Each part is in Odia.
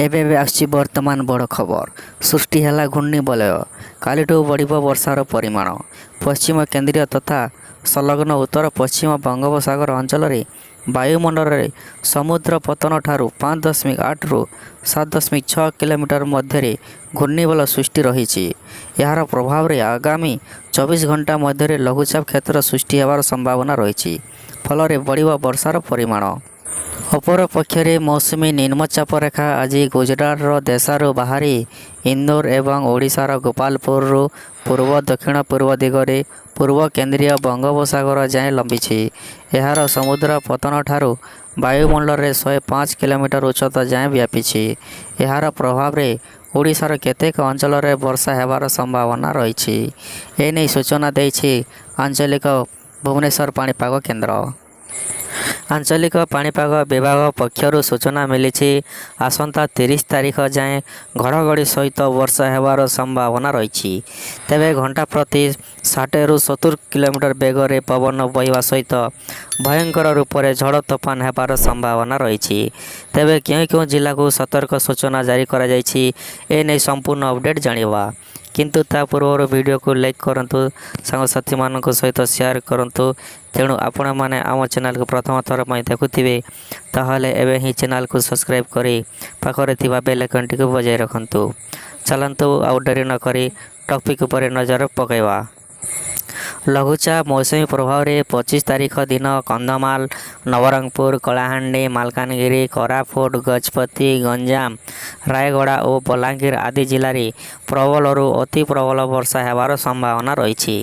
ଏବେ ଏବେ ଆସୁଛି ବର୍ତ୍ତମାନ ବଡ଼ ଖବର। ସୃଷ୍ଟି ହେଲା ଘୂର୍ଣ୍ଣିବଳୟ। କାଲିଠୁ ବଢ଼ିବ ବର୍ଷାର ପରିମାଣ। ପଶ୍ଚିମ କେନ୍ଦ୍ରୀୟ ତଥା ସଂଲଗ୍ନ ଉତ୍ତର ପଶ୍ଚିମ ବଙ୍ଗୋପସାଗର ଅଞ୍ଚଳରେ ବାୟୁମଣ୍ଡଳରେ ସମୁଦ୍ର ପତ୍ତନଠାରୁ 5.8ରୁ 7.6 କିଲୋମିଟର ମଧ୍ୟରେ ଘୂର୍ଣ୍ଣିବଳୟ ସୃଷ୍ଟି ରହିଛି। ଏହାର ପ୍ରଭାବରେ ଆଗାମୀ 24 ଘଣ୍ଟା ମଧ୍ୟରେ ଲଘୁଚାପ କ୍ଷେତ୍ର ସୃଷ୍ଟି ହେବାର ସମ୍ଭାବନା ରହିଛି। ଫଳରେ ବଢ଼ିବ ବର୍ଷାର ପରିମାଣ। ଅପରପକ୍ଷରେ ମୌସୁମୀ ନିମ୍ନଚାପ ରେଖା ଆଜି ଗୁଜରାଟର ଦେସାରୁ ବାହାରି ଇନ୍ଦୋର ଏବଂ ଓଡ଼ିଶାର ଗୋପାଳପୁରରୁ ପୂର୍ବ ଦକ୍ଷିଣ ପୂର୍ବ ଦିଗରେ ପୂର୍ବ କେନ୍ଦ୍ରୀୟ ବଙ୍ଗୋପସାଗର ଯାଏଁ ଲମ୍ବିଛି। ଏହାର ସମୁଦ୍ର ପତ୍ତନଠାରୁ ବାୟୁମଣ୍ଡଳରେ 105 କିଲୋମିଟର ଉଚ୍ଚତା ଯାଏଁ ବ୍ୟାପିଛି। ଏହାର ପ୍ରଭାବରେ ଓଡ଼ିଶାର କେତେକ ଅଞ୍ଚଳରେ ବର୍ଷା ହେବାର ସମ୍ଭାବନା ରହିଛି। ଏନେଇ ସୂଚନା ଦେଇଛି ଆଞ୍ଚଳିକ ଭୁବନେଶ୍ୱର ପାଣିପାଗ କେନ୍ଦ୍ର। ଆଞ୍ଚଳିକ ପାଣିପାଗ ବିଭାଗ ପକ୍ଷରୁ ସୂଚନା ମିଳିଛି, ଆସନ୍ତା 30 ତାରିଖ ଯାଏଁ ଘଡ଼ଘଡ଼ି ସହିତ ବର୍ଷା ହେବାର ସମ୍ଭାବନା ରହିଛି। ତେବେ ଘଣ୍ଟା ପ୍ରତି 60ରୁ 70 କିଲୋମିଟର ବେଗରେ ପବନ ବହିବା ସହିତ ଭୟଙ୍କର ରୂପରେ ଝଡ଼ ତୋଫାନ ହେବାର ସମ୍ଭାବନା ରହିଛି। ତେବେ କେଉଁ କେଉଁ ଜିଲ୍ଲାକୁ ସତର୍କ ସୂଚନା ଜାରି କରାଯାଇଛି, ଏନେଇ ସମ୍ପୂର୍ଣ୍ଣ ଅପଡେଟ୍ ଜାଣିବା। କିନ୍ତୁ ତା ପୂର୍ବରୁ ଭିଡ଼ିଓକୁ ଲାଇକ୍ କରନ୍ତୁ, ସାଙ୍ଗସାଥିମାନଙ୍କ ସହିତ ସେୟାର କରନ୍ତୁ। ତେଣୁ ଆପଣମାନେ ଆମ ଚ୍ୟାନେଲକୁ ପ୍ରଥମ ଥର ପାଇଁ ଦେଖୁଥିବେ, ତାହେଲେ ଏବେ ହିଁ ଚ୍ୟାନେଲକୁ ସବସ୍କ୍ରାଇବ୍ କରି ପାଖରେ ଥିବା ବେଲ୍ ଆଇକନ୍ଟିକୁ ବଜାଇ ରଖନ୍ତୁ। ଚାଲନ୍ତୁ, ଆଉ ଡେରି ନକରି ଟପିକ୍ ଉପରେ ନଜର ପକାଇବା। ଲଘୁଚାପ ମୌସୁମୀ ପ୍ରଭାବରେ 25 ତାରିଖ ଦିନ କନ୍ଧମାଳ, ନବରଙ୍ଗପୁର, କଳାହାଣ୍ଡି, ମାଲକାନଗିରି, କୋରାପୁଟ, ଗଜପତି, ଗଞ୍ଜାମ, ରାୟଗଡ଼ା ଓ ବଲାଙ୍ଗୀର ଆଦି ଜିଲ୍ଲାରେ ପ୍ରବଳରୁ ଅତି ପ୍ରବଳ ବର୍ଷା ହେବାର ସମ୍ଭାବନା ରହିଛି।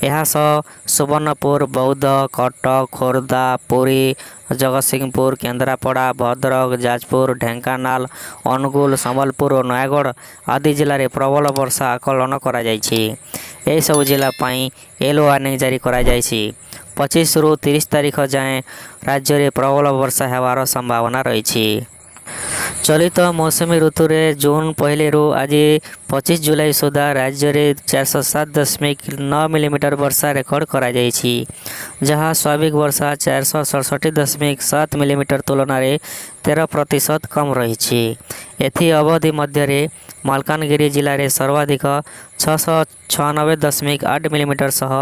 ଏହାସହ ସୁବର୍ଣ୍ଣପୁର, ବୌଦ୍ଧ, କଟକ, ଖୋର୍ଦ୍ଧା, ପୁରୀ, ଜଗତସିଂହପୁର, କେନ୍ଦ୍ରାପଡ଼ା, ଭଦ୍ରକ, ଯାଜପୁର, ଢେଙ୍କାନାଳ, ଅନୁଗୁଳ, ସମ୍ବଲପୁର ଓ ନୟାଗଡ଼ ଆଦି ଜିଲ୍ଲାରେ ପ୍ରବଳ ବର୍ଷା ଆକଳନ କରାଯାଇଛି। ଏହିସବୁ ଜିଲ୍ଲା ପାଇଁ ୟେଲୋ ୱାର୍ଣ୍ଣିଂ ଜାରି କରାଯାଇଛି। 25ରୁ 30 ତାରିଖ ଯାଏଁ ରାଜ୍ୟରେ ପ୍ରବଳ ବର୍ଷା ହେବାର ସମ୍ଭାବନା ରହିଛି। ଚଳିତ ମୌସୁମୀ ଋତୁରେ ଜୁନ୍ 1ରୁ ଆଜି 25 ଜୁଲାଇ ସୁଦ୍ଧା ରାଜ୍ୟରେ 407.9 ମିଲିମିଟର ବର୍ଷା ରେକର୍ଡ କରାଯାଇଛି, ଯାହା ସ୍ୱାଭାବିକ ବର୍ଷା 467.7 ମିଲିମିଟର ତୁଳନାରେ 13% କମ୍ ରହିଛି। ଏଥି ଅବଧି ମଧ୍ୟରେ ମାଲକାନଗିରି ଜିଲ୍ଲାରେ ସର୍ବାଧିକ 696.8 ମିଲିମିଟର ସହ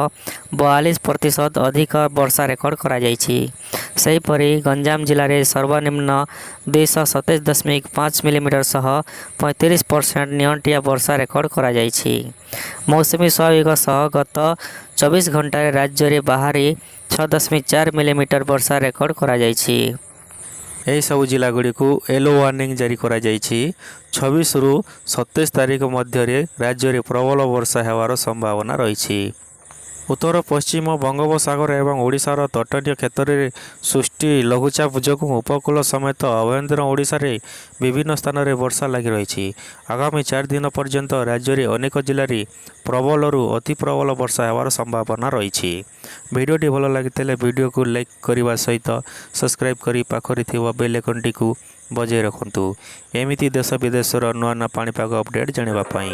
42% ଅଧିକ ବର୍ଷା ରେକର୍ଡ କରାଯାଇଛି। ସେହିପରି ଗଞ୍ଜାମ ଜିଲ୍ଲାରେ ସର୍ବନିମ୍ନ 227.5 ମିଲିମିଟର ସହ 35% ନିଅଣ୍ଟିଆ ବର୍ଷା ରେକର୍ଡ କରାଯାଇଛି। ମୌସୁମୀ ସ୍ୱାଭାବିକ ସହ ଗତ 24 ଘଣ୍ଟାରେ ରାଜ୍ୟରେ ବାହାରି 6.4 ମିଲିମିଟର ବର୍ଷା ରେକର୍ଡ କରାଯାଇଛି। ଏହିସବୁ ଜିଲ୍ଲାଗୁଡ଼ିକୁ ୟେଲୋ ୱାର୍ଣ୍ଣିଂ ଜାରି କରାଯାଇଛି। 26ରୁ 27 ତାରିଖ ମଧ୍ୟରେ ରାଜ୍ୟରେ ପ୍ରବଳ ବର୍ଷା ହେବାର ସମ୍ଭାବନା ରହିଛି। ଉତ୍ତର ପଶ୍ଚିମ ବଙ୍ଗୋପସାଗର ଏବଂ ଓଡ଼ିଶାର ତଟୀୟ କ୍ଷେତ୍ରରେ ସୃଷ୍ଟି ଲଘୁଚାପ ଯୋଗୁଁ ଉପକୂଳ ସମେତ ଆଭ୍ୟନ୍ତରୀଣ ଓଡ଼ିଶାରେ ବିଭିନ୍ନ ସ୍ଥାନରେ ବର୍ଷା ଲାଗି ରହିଛି। ଆଗାମୀ 4 ଦିନ ପର୍ଯ୍ୟନ୍ତ ରାଜ୍ୟରେ ଅନେକ ଜିଲ୍ଲାରେ ପ୍ରବଳରୁ ଅତି ପ୍ରବଳ ବର୍ଷା ହେବାର ସମ୍ଭାବନା ରହିଛି। ଭିଡ଼ିଓଟି ଭଲ ଲାଗିଥିଲେ ଭିଡ଼ିଓକୁ ଲାଇକ୍ କରିବା ସହିତ ସବସ୍କ୍ରାଇବ୍ କରି ପାଖରେ ଥିବା ବେଲ୍ ଆଇକନ୍ଟିକୁ ବଜାଇ ରଖନ୍ତୁ, ଏମିତି ଦେଶ ବିଦେଶର ନୂଆ ନୂଆ ପାଣିପାଗ ଅପଡ଼େଟ୍ ଜାଣିବା ପାଇଁ।